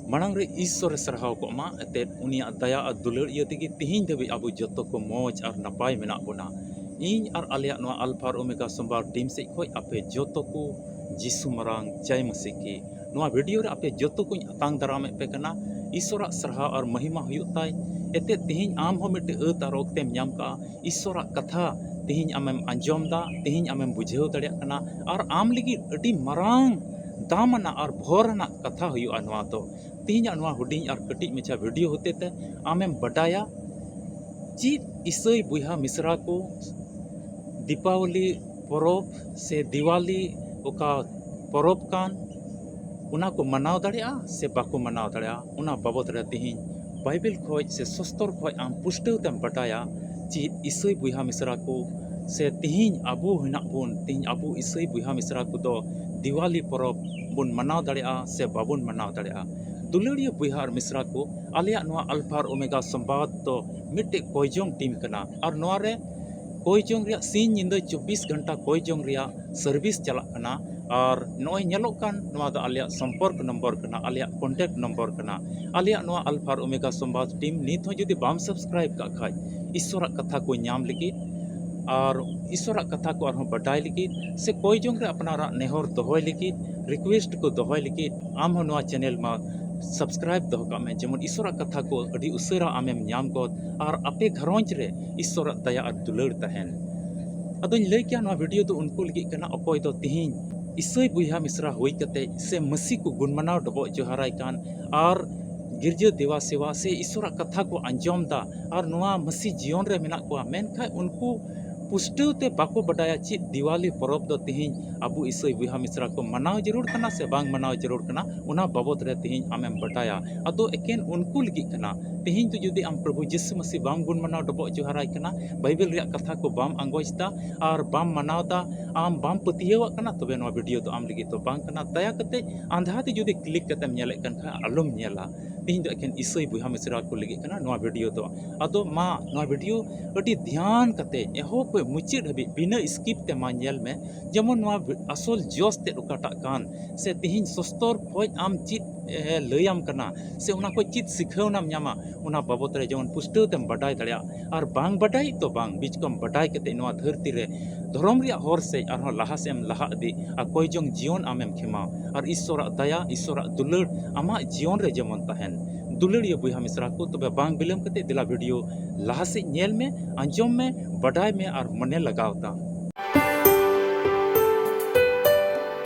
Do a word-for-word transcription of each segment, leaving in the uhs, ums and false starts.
ᱢᱟᱲᱟᱝ ᱨᱮ ᱤᱥᱥᱚᱨᱮ ᱥᱟᱨᱦᱟᱣ ᱠᱚᱜ ᱢᱟ, ᱮᱱᱛᱮᱫ ᱩᱱᱤᱭᱟᱜ ᱫᱟᱭᱟ ᱟᱨ ᱫᱩᱞᱟᱹᱲ ᱤᱭᱟᱹ ᱛᱮᱜᱮ ᱛᱤᱦᱤᱧ ᱫᱷᱟᱹᱵᱤᱡ ᱟᱵᱚ ᱡᱚᱛᱚ ᱠᱚ ᱢᱚᱡᱽ ᱟᱨ ᱱᱟᱯᱟᱭ ᱢᱮᱱᱟᱜ ᱵᱚᱱᱟ᱾ ᱤᱧ ᱟᱨ ᱟᱞᱮᱭᱟᱜ ᱱᱚᱣᱟ ᱟᱞᱯᱷᱟ ᱟᱨ ᱳᱢᱮᱜᱟ ᱥᱳᱢᱵᱟᱨ ᱴᱤᱢ ᱥᱮᱫ ᱠᱷᱚᱱ ᱟᱯᱮ ᱡᱚᱛᱚ ᱠᱚ ᱡᱤᱥᱩ ᱢᱟᱨᱟᱝ ᱡᱟᱭ ᱢᱟᱹᱥᱤ ᱠᱤ᱾ ᱱᱚᱣᱟ ᱵᱷᱤᱰᱤᱭᱳ ᱨᱮ ᱟᱯᱮ ᱡᱚᱛᱚ ᱠᱚᱧ ᱟᱛᱟᱝ ᱫᱟᱨᱟᱢᱮᱫ ᱯᱮ ᱠᱟᱱᱟ᱾ ᱤᱥᱥᱚᱨᱟᱜ ᱥᱟᱨᱦᱟᱣ ᱟᱨ ᱢᱚᱦᱤᱢᱟ ᱦᱩᱭᱩᱜ ᱛᱟᱭ᱾ ᱮᱱᱛᱮᱫ ᱛᱤᱦᱤᱧ ᱟᱢ ᱦᱚᱸ ᱢᱤᱫᱴᱮᱡ ᱟᱹᱛ ᱟᱨ ᱚᱠᱛᱮᱢ ᱧᱟᱢ ᱠᱟᱜᱼᱟ᱾ ᱤᱥᱥᱚᱨᱟᱜ ᱠᱟᱛᱷᱟ ᱛᱤᱦᱤᱧ ᱟᱢᱮᱢ ᱟᱸᱡᱚᱢ ᱫᱟ, ᱛᱤᱦᱤᱧ ᱟᱢᱮᱢ ᱵᱩᱡᱷᱟᱹᱣ ᱫᱟᱲᱮᱭᱟᱜ ᱠᱟᱱᱟ, ᱟᱨ ᱟᱢ ᱞᱟᱹᱜᱤᱫ ᱟᱹᱰᱤ ᱢᱟᱨᱟᱝ ᱫᱟᱢ ᱟᱱᱟᱜ ᱟᱨ ᱵᱷᱚᱨ ᱟᱱᱟᱜ ᱠᱟᱛᱷᱟ ᱦᱩᱭᱩᱜᱼᱟ ᱱᱚᱣᱟ ᱫᱚ᱾ ᱛᱤᱦᱤᱧᱟᱜ ᱱᱚᱣᱟ ᱦᱩᱰᱤᱧ ᱟᱨ ᱠᱟᱹᱴᱤᱡ ᱢᱟᱪᱷᱟ ᱵᱷᱤᱰᱤᱭᱳ ᱦᱚᱛᱮ ᱛᱮ ᱟᱢᱮᱢ ᱵᱟᱰᱟᱭᱟ ᱪᱮᱫ ᱤᱥᱟᱹᱭ ᱵᱚᱭᱦᱟ ᱢᱤᱥᱨᱟ ᱠᱚ ᱫᱤᱯᱟᱵᱚᱞᱤ ᱯᱚᱨᱚᱵᱽ ᱥᱮ ᱫᱤᱣᱟᱞᱤ ᱚᱠᱟ ᱯᱚᱨᱚᱵᱽ ᱠᱟᱱ, ᱚᱱᱟ ᱠᱚ ᱢᱟᱱᱟᱣ ᱫᱟᱲᱮᱭᱟᱜᱼᱟ ᱥᱮ ᱵᱟᱠᱚ ᱢᱟᱱᱟᱣ ᱫᱟᱲᱮᱭᱟᱜᱼᱟ, ᱚᱱᱟ ᱵᱟᱵᱚᱫ ᱨᱮ ᱛᱤᱦᱤᱧ ᱵᱟᱭᱵᱮᱞ ᱠᱷᱚᱡ ᱥᱮ ᱥᱚᱥᱛᱚᱨ ᱠᱷᱚᱡ ᱟᱢ ᱯᱩᱥᱴᱟᱹᱣ ᱛᱮᱢ ᱵᱟᱰᱟᱭᱟ ᱪᱮᱫ ᱤᱥᱟᱹᱭ ᱵᱚᱭᱦᱟ ᱢᱤᱥᱨᱟ ᱠᱚ ᱥᱮ ᱛᱤᱦᱤᱧ ᱟᱵᱚ ᱦᱮᱱᱟᱜ ᱵᱚᱱ, ᱛᱤᱦᱤᱧ ᱟᱵᱚ ᱤᱥᱟᱹᱭ ᱵᱚᱭᱦᱟ ᱢᱤᱥᱨᱟ ᱠᱚᱫᱚ ᱫᱤᱣᱟᱞᱤ ᱯᱚᱨᱚᱵᱽ ᱵᱚᱱ ᱢᱟᱱᱟᱣ ᱫᱟᱲᱮᱭᱟᱜᱼᱟ ᱥᱮ ᱵᱟᱵᱚᱱ ᱢᱟᱱᱟᱣ ᱫᱟᱲᱮᱭᱟᱜᱼᱟ᱾ ᱫᱩᱞᱟᱹᱲᱤᱭᱟᱹ ᱵᱚᱭᱦᱟ ᱟᱨ ᱢᱤᱥᱨᱟ ᱠᱚ, ᱟᱞᱮᱭᱟᱜ ᱱᱚᱣᱟ ᱟᱞᱯᱷᱟ ᱟᱨ ᱳᱢᱮᱜᱟ ᱥᱚᱢᱵᱟᱫ ᱫᱚ ᱢᱤᱫᱴᱮᱡ ᱠᱚᱭ ᱡᱚᱝ ᱴᱤᱢ ᱠᱟᱱᱟ, ᱟᱨ ᱱᱚᱣᱟ ᱨᱮ ᱠᱚᱭ ᱡᱚᱝ ᱨᱮᱭᱟᱜ ᱥᱤᱧ ᱧᱤᱫᱟᱹ ᱪᱚᱵᱵᱤᱥ ᱜᱷᱚᱱᱴᱟ ᱠᱚᱭ ᱡᱚᱝ ᱨᱮᱭᱟᱜ ᱥᱟᱨᱵᱷᱤᱥ ᱪᱟᱞᱟᱜ ᱠᱟᱱᱟ᱾ ᱟᱨ ᱱᱚᱜᱼᱚᱭ ᱧᱮᱞᱚᱜ ᱠᱟᱱ, ᱱᱚᱣᱟ ᱫᱚ ᱟᱞᱮᱭᱟᱜ ᱥᱚᱢᱯᱚᱨᱠ ᱱᱚᱢᱵᱚᱨ ᱠᱟᱱᱟ, ᱟᱞᱮᱭᱟᱜ ᱠᱚᱱᱴᱮᱠᱴ ᱱᱚᱢᱵᱚᱨ ᱠᱟᱱᱟ᱾ ᱟᱞᱮᱭᱟᱜ ᱱᱚᱣᱟ ᱟᱞᱯᱷᱟ ᱟᱨ ᱳᱢᱮᱜᱟ ᱥᱚᱢᱵᱟᱫ ᱴᱤᱢ ᱱᱤᱛ ᱦᱚᱸ ᱡᱩᱫᱤ ᱵᱟᱢ ᱥᱟᱵᱥᱠᱨᱟᱭᱤᱵ ᱠᱟᱜ ᱠᱷᱟᱡ, ᱤᱥᱥᱚᱨᱟᱜ ᱠᱟᱛᱷᱟ ᱠᱚ ᱧᱟᱢ ᱞᱟᱹᱜᱤᱫ ᱟᱨ ᱤᱥᱥᱚᱨᱟᱜ ᱠᱟᱛᱷᱟ ᱠᱚ ᱟᱨᱦᱚᱸ ᱵᱟᱰᱟᱭ ᱞᱟᱹᱜᱤᱫ ᱥᱮ ᱠᱚᱭ ᱡᱚᱝ ᱨᱮ ᱟᱯᱱᱟᱨᱟᱜ ᱱᱮᱦᱚᱨ ᱫᱚᱦᱚᱭ ᱞᱟᱹᱜᱤᱫ, ᱨᱤᱠᱩᱭᱮᱥᱴ ᱠᱚ ᱫᱚᱦᱚᱭ ᱞᱟᱹᱜᱤᱫ, ᱟᱢ ᱦᱚᱸ ᱱᱚᱣᱟ ᱪᱮᱱᱮᱞ ᱢᱟ ᱥᱟᱵᱥᱠᱨᱟᱭᱤᱵ ᱫᱚᱦᱚ ᱠᱟᱜ ᱢᱮ, ᱡᱮᱢᱚᱱ ᱤᱥᱥᱚᱨᱟᱜ ᱠᱟᱛᱷᱟ ᱠᱚ ᱟᱹᱰᱤ ᱩᱥᱟᱹᱨᱟ ᱟᱢᱮᱢ ᱧᱟᱢ ᱜᱚᱫ ᱟᱨ ᱟᱯᱮ ᱜᱷᱟᱨᱚᱸᱡᱽ ᱨᱮ ᱤᱥᱥᱚᱨᱟᱜ ᱫᱟᱭᱟ ᱟᱨ ᱫᱩᱞᱟᱹᱲ ᱛᱟᱦᱮᱱ᱾ ᱟᱫᱚᱧ ᱞᱟᱹᱭ ᱠᱮᱭᱟ, ᱱᱚᱣᱟ ᱵᱷᱤᱰᱤᱭᱳ ᱫᱚ ᱩᱱᱠᱩ ᱞᱟᱹᱜᱤᱫ ᱠᱟᱱᱟ ᱚᱠᱚᱭ ᱫᱚ ᱛᱤᱦᱤᱧ ᱤᱥᱟᱹᱭ ᱵᱚᱭᱦᱟ ᱢᱤᱥᱨᱟ ᱦᱩᱭ ᱠᱟᱛᱮ ᱥᱮ ᱢᱟᱹᱥᱤ ᱠᱚ ᱜᱩᱱ ᱢᱟᱱᱟᱣ ᱰᱚᱵᱚᱜ ᱡᱚᱦᱟᱨᱟᱭ ᱠᱟᱱ ᱟᱨ ᱜᱤᱨᱡᱟᱹ ᱫᱮᱣᱟ ᱥᱮᱣᱟ ᱥᱮ ᱤᱥᱥᱚᱨᱟᱜ ᱠᱟᱛᱷᱟ ᱠᱚ ᱟᱸᱡᱚᱢ ᱫᱟ ᱟᱨ ᱱᱚᱣᱟ ᱢᱟᱹᱥᱤ ᱡᱤᱭᱚᱱ ᱨᱮ ᱢᱮᱱᱟᱜ ᱠᱚᱣᱟ, ᱢᱮᱱᱠᱷᱟᱱ ᱩᱱᱠᱩ ᱯᱩᱥᱴᱟᱹᱣ ᱛᱮ ᱵᱟᱠᱚ ᱵᱟᱰᱟᱭᱟ ᱪᱮᱫ ᱫᱤᱣᱟᱞᱤ ᱯᱚᱨᱚᱵᱽ ᱫᱚ ᱛᱤᱦᱤᱧ ᱟᱵᱚ ᱤᱥᱟᱹᱭ ᱵᱚᱭᱦᱟ ᱢᱤᱥᱨᱟ ᱠᱚ ᱢᱟᱱᱟᱣ ᱡᱟᱹᱨᱩᱲ ᱠᱟᱱᱟ ᱥᱮ ᱵᱟᱝ ᱢᱟᱱᱟᱣ ᱡᱟᱹᱨᱩᱲ ᱠᱟᱱᱟ, ᱚᱱᱟ ᱵᱟᱵᱚᱛ ᱨᱮ ᱛᱤᱦᱤᱧ ᱟᱢᱮᱢ ᱵᱟᱰᱟᱭᱟ᱾ ᱟᱫᱚ ᱮᱠᱮᱱ ᱩᱱᱠᱩ ᱞᱟᱹᱜᱤᱫ ᱠᱟᱱᱟ᱾ ᱛᱤᱦᱤᱧ ᱫᱚ ᱡᱩᱫᱤ ᱟᱢ ᱯᱨᱚᱵᱷᱩ ᱡᱤᱥᱩ ᱢᱟᱹᱥᱤ ᱵᱟᱢ ᱜᱩᱱ ᱢᱟᱱᱟᱣ ᱰᱚᱵᱚᱜ ᱡᱚᱦᱟᱨᱟᱭ ᱠᱟᱱᱟ, ᱵᱟᱭᱵᱮᱞ ᱨᱮᱭᱟᱜ ᱠᱟᱛᱷᱟ ᱠᱚ ᱵᱟᱢ ᱟᱸᱜᱚᱪ ᱫᱟ ᱟᱨ ᱵᱟᱢ ᱢᱟᱱᱟᱣ ᱫᱟ, ᱟᱢ ᱵᱟᱢ ᱯᱟᱹᱛᱭᱟᱹᱣᱟᱜ ᱠᱟᱱᱟ, ᱛᱚᱵᱮ ᱱᱚᱣᱟ ᱵᱷᱤᱰᱤᱭᱳ ᱫᱚ ᱟᱢ ᱞᱟᱹᱜᱤᱫ ᱫᱚ ᱵᱟᱝ ᱠᱟᱱᱟ᱾ ᱫᱟᱭᱟ ᱠᱟᱛᱮ ᱟᱸᱫᱷᱟ ᱛᱮ ᱡᱩᱫᱤ ᱠᱞᱤᱠ ᱠᱟᱛᱮᱢ ᱧᱮᱞᱮᱫ ᱠᱟᱱ ᱠᱷᱟᱱ, ᱟᱞᱚᱢ ᱧᱮᱞᱟ᱾ ᱛᱤᱦᱤᱧ ᱫᱚ ᱮᱠᱮᱱ ᱤᱥᱟᱹᱭ ᱵᱚᱭᱦᱟ ᱢᱤᱥᱨᱟ ᱠᱚ ᱞᱟᱹᱜᱤᱫ ᱠᱟᱱᱟ ᱱᱚᱣᱟ ᱵᱷᱤᱰᱤᱭᱳ ᱫᱚ᱾ ᱟᱫᱚ ᱢᱟ, ᱱᱚᱣᱟ ᱵᱷᱤᱰᱤᱭᱳ ᱟᱹᱰᱤ ᱫᱷᱮᱭᱟᱱ ᱠᱟᱛᱮ ᱮᱦᱚᱵ ᱠᱷᱚᱱ ᱢᱩᱪᱟᱹᱫ ᱦᱟᱹᱵᱤᱡ ᱵᱤᱱᱟᱹ ᱥᱠᱤᱯ ᱛᱮ ᱢᱟ ᱧᱮᱞ ᱢᱮ, ᱡᱮᱢᱚᱱ ᱱᱚᱣᱟ ᱟᱥᱚᱞ ᱡᱚᱥ ᱛᱮᱫ ᱚᱠᱟᱴᱟᱜ ᱠᱟᱱ, ᱥᱮ ᱛᱤᱦᱤᱧ ᱥᱚᱥᱛᱚᱨ ᱠᱷᱚᱡ ᱟᱢ ᱪᱮᱫ ᱮ ᱞᱟᱹᱭᱟᱢ ᱠᱟᱱᱟ, ᱥᱮ ᱚᱱᱟ ᱠᱷᱚᱱ ᱪᱮᱫ ᱥᱤᱠᱷᱟᱹᱣᱱᱟᱢ ᱧᱟᱢᱟ, ᱚᱱᱟ ᱵᱟᱵᱚᱛ ᱨᱮ ᱡᱮᱢᱚᱱ ᱯᱩᱥᱴᱟᱹᱣ ᱛᱮᱢ ᱵᱟᱰᱟᱭ ᱫᱟᱲᱮᱭᱟᱜ᱾ ᱟᱨ ᱵᱟᱝ ᱵᱟᱰᱟᱭ ᱫᱚ ᱵᱟᱝ, ᱵᱤᱪᱠᱚᱢ ᱵᱟᱰᱟᱭ ᱠᱟᱛᱮ ᱱᱚᱣᱟ ᱫᱷᱟᱹᱨᱛᱤ ᱨᱮ ᱫᱷᱚᱨᱚᱢ ᱨᱮᱭᱟᱜ ᱦᱚᱨ ᱥᱮᱫ ᱟᱨᱦᱚᱸ ᱞᱟᱦᱟ ᱥᱮᱫ ᱮᱢ ᱞᱟᱦᱟ ᱤᱫᱤ ᱟᱨ ᱠᱚᱭ ᱡᱚᱝ ᱡᱤᱭᱚᱱ ᱟᱢᱮᱢ ᱠᱷᱮᱢᱟᱣ᱾ ᱟᱨ ᱤᱥᱚᱨᱟᱜ ᱫᱟᱭᱟ, ᱤᱥᱚᱨᱟᱜ ᱫᱩᱞᱟᱹᱲ ᱟᱢᱟᱜ ᱡᱤᱭᱚᱱ ᱨᱮ ᱡᱮᱢᱚᱱ ᱛᱟᱦᱮᱱ᱾ ᱫᱩᱞᱟᱹᱲᱤᱭᱟᱹ ᱵᱚᱭᱦᱟ ᱢᱤᱥᱨᱟ ᱠᱚ, ᱛᱚᱵᱮ ᱵᱟᱝ ᱵᱤᱞᱚᱢ ᱠᱟᱛᱮ ᱫᱮᱞᱟ ᱵᱷᱤᱰᱤᱭᱳ ᱞᱟᱦᱟ ᱥᱮᱫ ᱧᱮᱞ ᱢᱮ, ᱟᱸᱡᱚᱢ ᱢᱮ, ᱵᱟᱰᱟᱭ ᱢᱮ ᱟᱨ ᱢᱚᱱᱮ ᱞᱟᱜᱟᱣ ᱛᱟᱢ᱾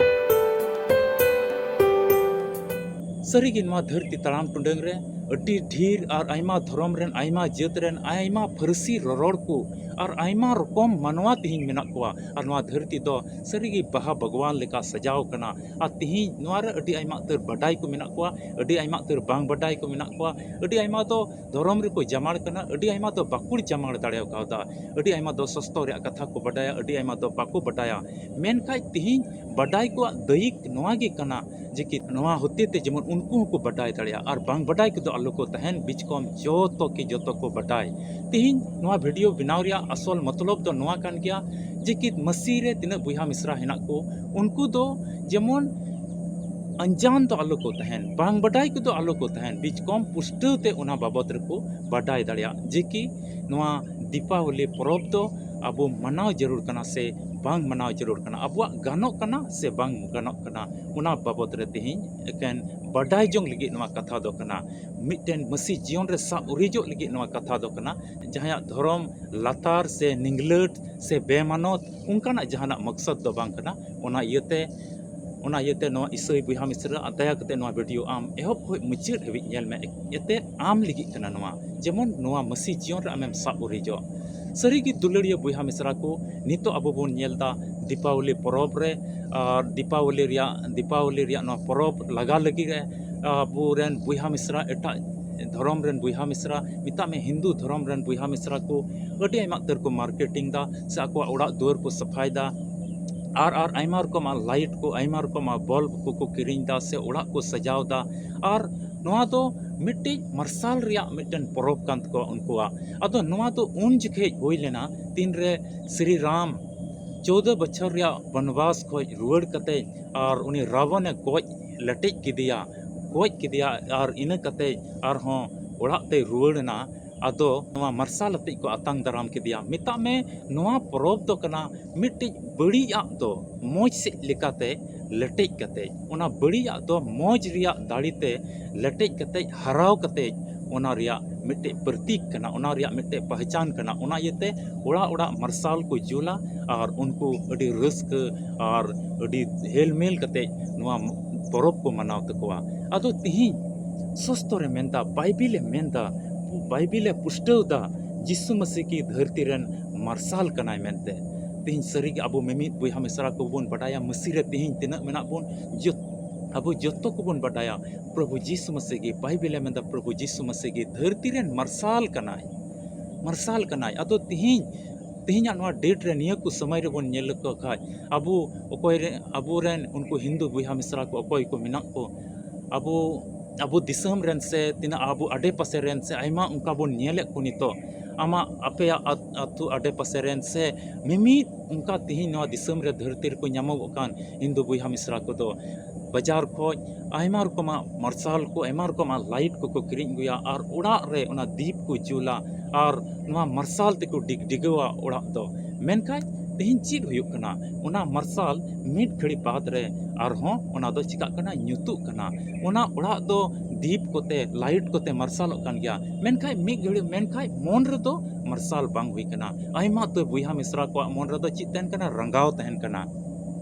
ᱥᱟᱹᱨᱤᱜᱮ ᱱᱚᱣᱟ ᱫᱷᱟᱹᱨᱛᱤ ᱛᱟᱲᱟᱢ ᱴᱩᱰᱟᱹᱝ ᱨᱮ ᱟᱹᱰᱤ ᱰᱷᱮᱨ ᱟᱨ ᱟᱭᱢᱟ ᱫᱷᱚᱨᱚᱢ ᱨᱮᱱ, ᱟᱭᱢᱟ ᱡᱟᱹᱛ ᱨᱮᱱ, ᱟᱭᱢᱟ ᱯᱟᱹᱨᱥᱤ ᱨᱚᱨᱚᱲ ᱠᱚ ᱟᱨ ᱟᱭᱢᱟ ᱨᱚᱠᱚᱢ ᱢᱟᱱᱣᱟ ᱛᱮᱦᱮᱧ ᱢᱮᱱᱟᱜ ᱠᱚᱣᱟ᱾ ᱟᱨ ᱱᱚᱣᱟ ᱫᱷᱟᱹᱨᱛᱤ ᱫᱚ ᱥᱟᱹᱨᱤᱜᱮ ᱵᱟᱦᱟ ᱵᱟᱜᱽᱣᱟᱱ ᱞᱮᱠᱟ ᱥᱟᱡᱟᱣ ᱠᱟᱱᱟ᱾ ᱟᱨ ᱛᱮᱦᱮᱧ ᱱᱚᱣᱟ ᱨᱮ ᱟᱹᱰᱤ ᱟᱭᱢᱟ ᱩᱛᱟᱹᱨ ᱵᱟᱰᱟᱭ ᱠᱚ ᱢᱮᱱᱟᱜ ᱠᱚᱣᱟ, ᱟᱹᱰᱤ ᱟᱭᱢᱟ ᱩᱛᱟᱹᱨ ᱵᱟᱝ ᱵᱟᱰᱟᱭ ᱠᱚ ᱢᱮᱱᱟᱜ ᱠᱚᱣᱟ, ᱟᱹᱰᱤ ᱟᱭᱢᱟ ᱫᱚ ᱫᱷᱚᱨᱚᱢ ᱨᱮᱠᱚ ᱡᱟᱢᱟᱲ ᱠᱟᱱᱟ, ᱟᱹᱰᱤ ᱟᱭᱢᱟ ᱫᱚ ᱵᱟᱠᱚ ᱡᱟᱢᱟᱲ ᱫᱟᱲᱮ ᱠᱟᱣᱫᱟ, ᱟᱹᱰᱤ ᱟᱭᱢᱟ ᱫᱚ ᱥᱚᱥᱛᱚ ᱨᱮᱭᱟᱜ ᱠᱟᱛᱷᱟ ᱠᱚ ᱵᱟᱰᱟᱭᱟ, ᱟᱹᱰᱤ ᱟᱭᱢᱟ ᱫᱚ ᱵᱟᱠᱚ ᱵᱟᱰᱟᱭᱟ᱾ ᱢᱮᱱᱠᱷᱟᱡ ᱛᱮᱦᱮᱧ ᱵᱟᱰᱟᱭ ᱠᱚᱣᱟᱜ ᱫᱟᱹᱭᱤᱠ ᱱᱚᱣᱟ ᱜᱮ ᱠᱟᱱᱟ ᱡᱮ ᱠᱤ ᱱᱚᱣᱟ ᱦᱚᱛᱮ ᱛᱮ ᱡᱮᱢᱚᱱ ᱩᱱᱠᱩ ᱦᱚᱸᱠᱚ ᱵᱟᱰᱟᱭ ᱫᱟᱲᱮᱭᱟᱜ ᱟᱨ ᱵᱟᱝ ᱵᱟᱰᱟᱭ ᱠᱚᱫᱚ ᱟᱞᱚ ᱠᱚ ᱛᱟᱦᱮᱱ, ᱵᱤᱪᱠᱚᱢ ᱡᱚᱛᱚ ᱠᱤ ᱡᱚᱛᱚ ᱠᱚ ᱵᱟᱰᱟᱭ᱾ ᱛᱮᱦᱮᱧ ᱱᱚᱣᱟ ᱵᱷᱤᱰᱤᱭᱳ ᱵᱮᱱᱟᱣ ᱨᱮᱭᱟᱜ ᱟᱥᱚᱞ ᱢᱚᱛᱞᱚᱵ ᱫᱚ ᱱᱚᱣᱟ ᱠᱟᱱ ᱜᱮᱭᱟ ᱡᱮ ᱠᱤ ᱢᱟᱹᱥᱤ ᱨᱮ ᱛᱤᱱᱟᱹᱜ ᱵᱚᱭᱦᱟ ᱢᱤᱥᱨᱟ ᱦᱮᱱᱟᱜ ᱠᱚ, ᱩᱱᱠᱩ ᱫᱚ ᱡᱮᱢᱚᱱ ᱟᱱᱡᱟᱱ ᱫᱚ ᱟᱞᱚ ᱠᱚ ᱛᱟᱦᱮᱱ, ᱵᱟᱝ ᱵᱟᱰᱟᱭ ᱠᱚᱫᱚ ᱟᱞᱚ ᱠᱚ ᱛᱟᱦᱮᱱ, ᱵᱤᱪᱠᱚᱢ ᱯᱩᱥᱴᱟᱹᱣ ᱛᱮ ᱚᱱᱟ ᱵᱟᱵᱚᱛ ᱨᱮᱠᱚ ᱵᱟᱰᱟᱭ ᱫᱟᱲᱮᱭᱟᱜ ᱡᱮ ᱠᱤ ᱱᱚᱣᱟ ᱫᱤᱯᱟᱵᱚᱞᱤ ᱯᱚᱨᱚᱵᱽ ᱫᱚ ᱟᱵᱚ ᱢᱟᱱᱟᱣ ᱡᱟᱹᱨᱩᱲ ᱠᱟᱱᱟ ᱥᱮ ᱵᱟᱝ ᱢᱟᱱᱟᱣ ᱡᱟᱹᱨᱩᱲ ᱠᱟᱱᱟ, ᱟᱵᱚᱣᱟᱜ ᱜᱟᱱᱚᱜ ᱠᱟᱱᱟ ᱥᱮ ᱵᱟᱝ ᱜᱟᱱᱚᱜ ᱠᱟᱱᱟ, ᱚᱱᱟ ᱵᱟᱵᱚᱛ ᱨᱮ ᱛᱮᱦᱮᱧ ᱮᱠᱮᱱ ᱵᱟᱰᱟᱭ ᱡᱚᱝ ᱞᱟᱹᱜᱤᱫ ᱱᱚᱣᱟ ᱠᱟᱛᱷᱟ ᱫᱚ ᱠᱟᱱᱟ᱾ ᱢᱤᱫᱴᱮᱱ ᱢᱟᱹᱥᱤ ᱡᱤᱭᱚᱱ ᱨᱮ ᱥᱟᱵ ᱩᱨᱤᱡᱚᱜ ᱞᱟᱹᱜᱤᱫ ᱱᱚᱣᱟ ᱠᱟᱛᱷᱟ ᱫᱚ ᱠᱟᱱᱟ᱾ ᱡᱟᱦᱟᱸᱭᱟᱜ ᱫᱷᱚᱨᱚᱢ ᱞᱟᱛᱟᱨ ᱥᱮ ᱱᱤᱝᱞᱟᱹᱴ ᱥᱮ ᱵᱮᱢᱟᱱᱚᱛ ᱚᱱᱠᱟᱱᱟᱜ ᱡᱟᱦᱟᱱᱟᱜ ᱢᱚᱠᱥᱚᱫ ᱫᱚ ᱵᱟᱝ ᱠᱟᱱᱟ᱾ ᱚᱱᱟ ᱤᱭᱟᱹᱛᱮ, ᱚᱱᱟ ᱤᱭᱟᱹᱛᱮ ᱱᱚᱣᱟ ᱤᱥᱟᱹᱭ ᱵᱚᱭᱦᱟ ᱢᱤᱥᱨᱟ ᱟᱜ ᱫᱟᱭᱟ ᱠᱟᱛᱮ ᱱᱚᱣᱟ ᱵᱷᱤᱰᱤᱭᱳ ᱟᱢ ᱮᱦᱚᱵ ᱠᱷᱚᱱ ᱢᱩᱪᱟᱹᱫ ᱦᱟᱹᱵᱤᱡ ᱧᱮᱞ ᱢᱮ᱾ ᱮᱛᱮᱫ ᱟᱢ ᱞᱟᱹᱜᱤᱫ ᱠᱟᱱᱟ ᱱᱚᱣᱟ, ᱡᱮᱢᱚᱱ ᱱᱚᱣᱟ ᱢᱟᱹᱥᱤ ᱡᱤᱭᱚᱱ ᱨᱮ ᱟᱢᱮᱢ ᱥᱟᱵ ᱩᱨᱤᱡᱚᱜ᱾ ᱥᱟᱹᱨᱤᱜᱮ ᱫᱩᱞᱟᱹᱲᱤᱭᱟᱹ ᱵᱚᱭᱦᱟ ᱢᱤᱥᱨᱟ ᱠᱚ, ᱱᱤᱛᱚᱜ ᱟᱵᱚ ᱵᱚᱱ ᱧᱮᱞ ᱮᱫᱟ ᱫᱤᱯᱟᱵᱚᱞᱤ ᱯᱚᱨᱚᱵᱽ ᱨᱮ, ᱟᱨ ᱫᱤᱯᱟᱵᱚᱞᱤ ᱨᱮᱭᱟᱜ, ᱫᱤᱯᱟᱵᱚᱞᱤ ᱨᱮᱭᱟᱜ ᱱᱚᱣᱟ ᱯᱚᱨᱚᱵᱽ ᱞᱟᱜᱟ ᱞᱟᱹᱜᱤᱫ ᱨᱮ ᱟᱵᱚᱨᱮᱱ ᱵᱚᱭᱦᱟ ᱢᱤᱥᱨᱟ, ᱮᱴᱟᱜ ᱫᱷᱚᱨᱚᱢ ᱨᱮᱱ ᱵᱚᱭᱦᱟ ᱢᱤᱥᱨᱟ, ᱢᱮᱛᱟᱜ ᱢᱮ ᱦᱤᱱᱫᱩ ᱫᱷᱚᱨᱚᱢ ᱨᱮᱱ ᱵᱚᱭᱦᱟ ᱢᱤᱥᱨᱟ ᱠᱚ ᱟᱹᱰᱤ ᱟᱭᱢᱟ ᱩᱛᱟᱹᱨ ᱠᱚ ᱢᱟᱨᱠᱮᱴᱤᱝ ᱫᱟ ᱥᱮ ᱟᱠᱚᱣᱟᱜ ᱚᱲᱟᱜ ᱫᱩᱣᱟᱹᱨ ᱠᱚ ᱥᱟᱯᱷᱟᱭ ᱫᱟ᱾ ᱟᱨ, ᱟᱨ ᱟᱭᱢᱟ ᱨᱚᱠᱚᱢᱟᱜ ᱞᱟᱭᱤᱴ ᱠᱚ, ᱟᱭᱢᱟ ᱨᱚᱠᱚᱢᱟᱜ ᱵᱚᱞᱵ ᱠᱚᱠᱚ ᱠᱤᱨᱤᱧ ᱫᱟ ᱥᱮ ᱚᱲᱟᱜ ᱠᱚ ᱥᱟᱡᱟᱣ ᱫᱟ᱾ ᱟᱨ ᱱᱚᱣᱟ ᱫᱚ ᱢᱤᱫᱴᱤᱡ ᱢᱟᱨᱥᱟᱞ ᱨᱮᱭᱟᱜ ᱢᱤᱫᱴᱮᱱ ᱯᱚᱨᱚᱵᱽ ᱠᱟᱱ ᱛᱟᱠᱚᱣᱟ ᱩᱱᱠᱩᱣᱟᱜ᱾ ᱟᱫᱚ ᱱᱚᱣᱟ ᱫᱚ ᱩᱱ ᱡᱚᱠᱷᱮᱡ ᱦᱩᱭ ᱞᱮᱱᱟ, ᱛᱤᱱᱨᱮ ᱥᱨᱤ ᱨᱟᱢ ᱪᱳᱫᱚ ᱵᱚᱪᱷᱚᱨ ᱨᱮᱭᱟᱜ ᱵᱚᱱᱚᱵᱟᱥ ᱠᱷᱚᱡ ᱨᱩᱣᱟᱹᱲ ᱠᱟᱛᱮ ᱟᱨ ᱩᱱᱤ ᱨᱟᱵᱚᱱᱮ ᱜᱚᱡ ᱞᱮᱴᱮᱡ ᱠᱮᱫᱮᱭᱟ᱾ ᱜᱚᱡ ᱠᱮᱫᱮᱭᱟ ᱟᱨ ᱤᱱᱟᱹ ᱠᱟᱛᱮ ᱟᱨᱦᱚᱸ ᱚᱲᱟᱜ ᱛᱮᱭ ᱨᱩᱣᱟᱹᱲ ᱮᱱᱟ᱾ ᱟᱫᱚ ᱱᱚᱣᱟ ᱢᱟᱨᱥᱟᱞ ᱟᱛᱮᱡ ᱠᱚ ᱟᱛᱟᱝ ᱫᱟᱨᱟᱢ ᱠᱮᱫᱮᱭᱟ᱾ ᱢᱮᱛᱟᱜ ᱢᱮ, ᱱᱚᱣᱟ ᱯᱚᱨᱚᱵᱽ ᱫᱚ ᱠᱟᱱᱟ ᱢᱤᱫᱴᱤᱡ ᱵᱟᱹᱲᱤᱡᱟᱜ ᱫᱚ ᱢᱚᱡᱽ ᱥᱮᱫ ᱞᱮᱠᱟᱛᱮ ᱞᱮᱴᱮᱡ ᱠᱟᱛᱮᱡ, ᱚᱱᱟ ᱵᱟᱹᱲᱤᱡᱟᱜ ᱫᱚ ᱢᱚᱡᱽ ᱨᱮᱭᱟᱜ ᱫᱟᱲᱮ ᱛᱮ ᱞᱮᱴᱮᱡ ᱠᱟᱛᱮᱡ, ᱦᱟᱨᱟᱣ ᱠᱟᱛᱮᱡ, ᱚᱱᱟ ᱨᱮᱭᱟᱜ ᱢᱤᱫᱴᱮᱡ ᱯᱨᱚᱛᱤᱠ ᱠᱟᱱᱟ, ᱚᱱᱟ ᱨᱮᱭᱟᱜ ᱢᱤᱫᱴᱮᱡ ᱯᱟᱦᱪᱟᱱ ᱠᱟᱱᱟ᱾ ᱚᱱᱟ ᱤᱭᱟᱹᱛᱮ ᱚᱲᱟᱜ ᱚᱲᱟᱜ ᱢᱟᱨᱥᱟᱞ ᱠᱚ ᱡᱩᱞᱟ ᱟᱨ ᱩᱱᱠᱩ ᱟᱹᱰᱤ ᱨᱟᱹᱥᱠᱟᱹ ᱟᱨ ᱟᱹᱰᱤ ᱦᱮᱞᱢᱮᱞ ᱠᱟᱛᱮᱡ ᱱᱚᱣᱟ ᱯᱚᱨᱚᱵᱽ ᱠᱚ ᱢᱟᱱᱟᱣ ᱛᱟᱠᱚᱣᱟ᱾ ᱟᱫᱚ ᱛᱤᱦᱤᱧ ᱥᱚᱥᱛᱚ ᱨᱮ ᱢᱮᱱᱫᱟ, ᱵᱟᱭᱵᱤᱞ ᱮ ᱢᱮᱱᱫᱟ, ᱵᱟᱭᱵᱤᱞ ᱮ ᱯᱩᱥᱴᱟᱹᱣ ᱫᱟ, ᱡᱤᱥᱩ ᱢᱟᱹᱥᱤ ᱜᱮ ᱫᱷᱟᱹᱨᱛᱤ ᱨᱮᱱ ᱢᱟᱨᱥᱟᱞ ᱠᱟᱱᱟᱭ ᱢᱮᱱᱛᱮ᱾ ᱛᱤᱦᱤᱧ ᱥᱟᱹᱨᱤᱜᱮ ᱟᱵᱚ ᱢᱤᱢᱤᱫ ᱵᱚᱭᱦᱟ ᱢᱤᱥᱨᱟ ᱠᱚᱵᱚᱱ ᱵᱟᱰᱟᱭᱟ, ᱢᱟᱹᱥᱤ ᱨᱮ ᱛᱤᱦᱤᱧ ᱛᱤᱱᱟᱹᱜ ᱢᱮᱱᱟᱜ ᱵᱚᱱ, ᱡᱚᱛ-, ᱟᱵᱚ ᱡᱚᱛᱚ ᱠᱚᱵᱚᱱ ᱵᱟᱰᱟᱭᱟ, ᱯᱨᱚᱵᱷᱩ ᱡᱤᱥᱩ ᱢᱟᱹᱥᱤ ᱜᱮ, ᱵᱟᱭᱵᱤᱞ ᱮ ᱢᱮᱱᱫᱟ, ᱯᱨᱚᱵᱷᱩ ᱡᱤᱥᱩ ᱢᱟᱹᱥᱤ ᱜᱮ ᱫᱷᱟᱹᱨᱛᱤ ᱨᱮᱱ ᱢᱟᱨᱥᱟᱞ ᱠᱟᱱᱟᱭ, ᱢᱟᱨᱥᱟᱞ ᱠᱟᱱᱟᱭ᱾ ᱟᱫᱚ ᱛᱤᱦᱤᱧ, ᱛᱤᱦᱤᱧᱟᱜ ᱱᱚᱣᱟ date ᱨᱮ ᱱᱤᱭᱟᱹ ᱠᱚ ᱥᱚᱢᱚᱭ ᱨᱮᱵᱚᱱ ᱧᱮᱞ ᱞᱮᱠᱚ ᱠᱷᱟᱡ, ᱟᱵᱚ ᱚᱠᱚᱭ ᱨᱮ, ᱟᱵᱚᱨᱮᱱ ᱩᱱᱠᱩ ᱦᱤᱱᱫᱩ ᱵᱚᱭᱦᱟ ᱢᱤᱥᱨᱟ ᱠᱚ ᱚᱠᱚᱭ ᱠᱚ ᱢᱮᱱᱟᱜ ᱠᱚ, ᱟᱵᱚ, ᱟᱵᱚ ᱫᱤᱥᱚᱢ ᱨᱮᱱ ᱥᱮ ᱛᱤᱱᱟᱹᱜ ᱟᱵᱚ ᱟᱰᱮ ᱯᱟᱥᱮ ᱨᱮᱱ ᱥᱮ ᱟᱭᱢᱟ ᱚᱱᱠᱟ ᱵᱚᱱ ᱧᱮᱞᱮᱫ ᱠᱚ ᱱᱤᱛᱚᱜ, ᱟᱢᱟᱜ ᱟᱯᱮᱭᱟᱜ ᱟᱛ-, ᱟᱹᱛᱩ ᱟᱰᱮ ᱯᱟᱥᱮ ᱨᱮᱱ ᱥᱮ ᱢᱤᱢᱤᱫ ᱚᱱᱠᱟ ᱛᱤᱦᱤᱧ ᱱᱚᱣᱟ ᱫᱤᱥᱚᱢ ᱨᱮ ᱫᱷᱟᱹᱨᱛᱤ ᱨᱮᱠᱚ ᱧᱟᱢᱚᱜᱚᱜ ᱠᱟᱱ ᱦᱤᱱᱫᱩ ᱵᱚᱭᱦᱟ ᱢᱤᱥᱨᱟ ᱠᱚᱫᱚ ᱵᱟᱡᱟᱨ ᱠᱷᱚᱡ ᱟᱭᱢᱟ ᱨᱚᱠᱚᱢᱟᱜ ᱢᱟᱨᱥᱟᱞ ᱠᱚ, ᱟᱭᱢᱟ ᱨᱚᱠᱚᱢᱟᱜ light ᱠᱚᱠᱚ ᱠᱤᱨᱤᱧ ᱟᱹᱜᱩᱭᱟ ᱟᱨ ᱚᱲᱟᱜ ᱨᱮ ᱚᱱᱟ ᱫᱤᱯ ᱠᱚ ᱡᱩᱞᱟ ᱟᱨ ᱱᱚᱣᱟ ᱢᱟᱨᱥᱟᱞ ᱛᱮᱠᱚ ᱰᱤᱜᱽᱰᱤᱜᱟᱹᱣᱟ ᱚᱲᱟᱜ ᱫᱚ᱾ ᱢᱮᱱᱠᱷᱟᱱ ᱛᱮᱦᱮᱧ ᱪᱮᱫ ᱦᱩᱭᱩᱜ ᱠᱟᱱᱟ? ᱚᱱᱟ ᱢᱟᱨᱥᱟᱞ ᱢᱤᱫ ᱜᱷᱟᱹᱲᱤ ᱵᱟᱫᱽ ᱨᱮ ᱟᱨᱦᱚᱸ ᱚᱱᱟ ᱫᱚ ᱪᱤᱠᱟᱜ ᱠᱟᱱᱟ? ᱧᱩᱛᱩᱜ ᱠᱟᱱᱟ᱾ ᱚᱱᱟ ᱚᱲᱟᱜ ᱫᱚ ᱫᱤᱯ ᱠᱚᱛᱮ, light ᱠᱚᱛᱮ ᱢᱟᱨᱥᱟᱞᱚᱜ ᱠᱟᱱ ᱜᱮᱭᱟ, ᱢᱮᱱᱠᱷᱟᱱ ᱢᱤᱫ ᱜᱷᱟᱹᱲᱤ, ᱢᱮᱱᱠᱷᱟᱱ ᱢᱚᱱ ᱨᱮᱫᱚ ᱢᱟᱨᱥᱟᱞ ᱵᱟᱝ ᱦᱩᱭ ᱠᱟᱱᱟ᱾ ᱟᱭᱢᱟ ᱩᱛᱟᱹᱨ ᱵᱚᱭᱦᱟ ᱢᱤᱥᱨᱟ ᱠᱚᱣᱟᱜ ᱢᱚᱱ ᱨᱮᱫᱚ ᱪᱮᱫ ᱛᱟᱦᱮᱱ ᱠᱟᱱᱟ? ᱨᱟᱸᱜᱟᱣ ᱛᱟᱦᱮᱱ ᱠᱟᱱᱟ᱾